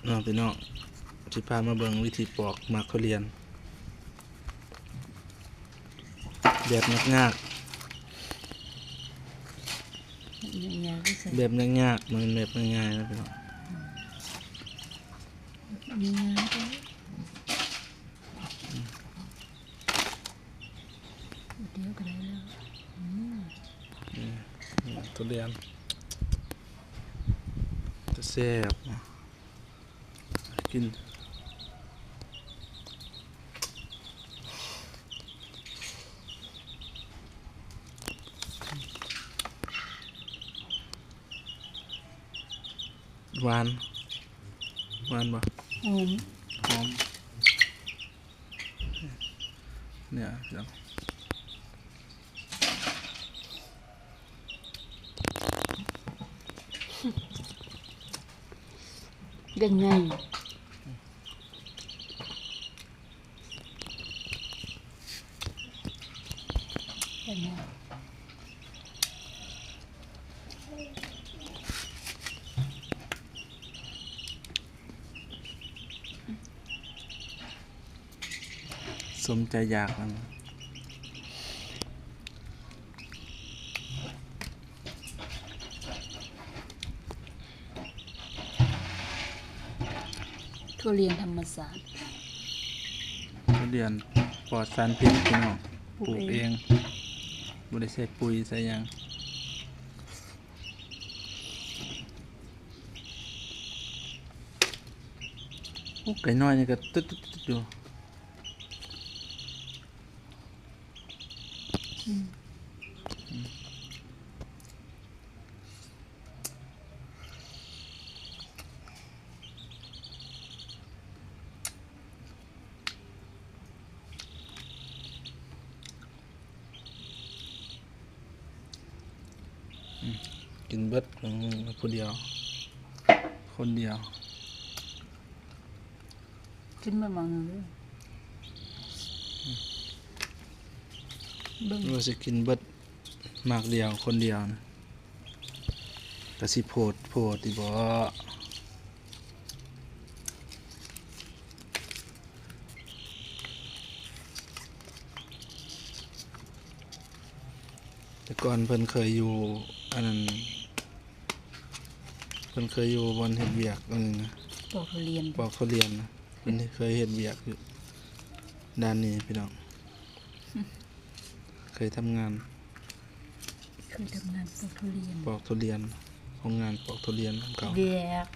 ເນາະພີ່ນ້ອງ ຊິພາມາເບິ່ງວິທີປອກໝາກທຸລຽນ ແບບຍາກໆ ແບບຍາກໆ ບໍ່ໃຊ່ ແບບຍາກໆ ບໍ່ແມ່ນແບບງ່າຍໆ ນະພີ່ນ້ອງ ງ່າຍໆ ດຽວກໍໄດ້ແລ້ວ ອືມ ນີ້ ທຸລຽນ ແຊບ ກິນ ຫວານ ຫວານບໍ່? ຫອມ ຫອມ ເນຍ ເລື່ອງໃຫຍ່ ເປັນຫຍັງ? ສົມໃຈຢາກມັນ. ທຸລຽນທຳມະຊາດ ທຸລຽນປອດສານພິດພີ່ນ້ອງ ປູກເອງ ປູກເອງ ບໍ່ໄດ້ໃສ່ປຸ໋ຍໃສ່ຫຍັງ. ໂອ້ ໄກ່ນ້ອຍນີ້ກໍຕຶດໆໆຢູ່. ອືມ ອືມ ອືມ ກິນເບິດ ອືມ ຜູ້ດຽວ ຄົນດຽວ. ກິນໄປໝາກໜຶ່ງເດີ ເບິ່ງ ວ່າຊິກິນເບິດໝາກດຽວຄົນດຽວນະ ກະຊິໂພດໂພດຕິບໍ? ແຕ່ກ່ອນເພິ່ນເຄີຍຢູ່ ອັນນັ້ນ ເພິ່ນເຄີຍຢູ່ບ່ອນເຮັດວຽກ ອັນນັ້ນນະ ປອກທຸລຽນ ປອກທຸລຽນນະ ເພິ່ນເຄີຍເຮັດວຽກຢູ່ດ້ານນີ້ພີ່ນ້ອງ ເຄີຍທຳງານ ເຄີຍທຳງານປອກທຸລຽນ ປອກທຸລຽນ ໂຮງງານປອກທຸລຽນນຳເຂົາ ແບກ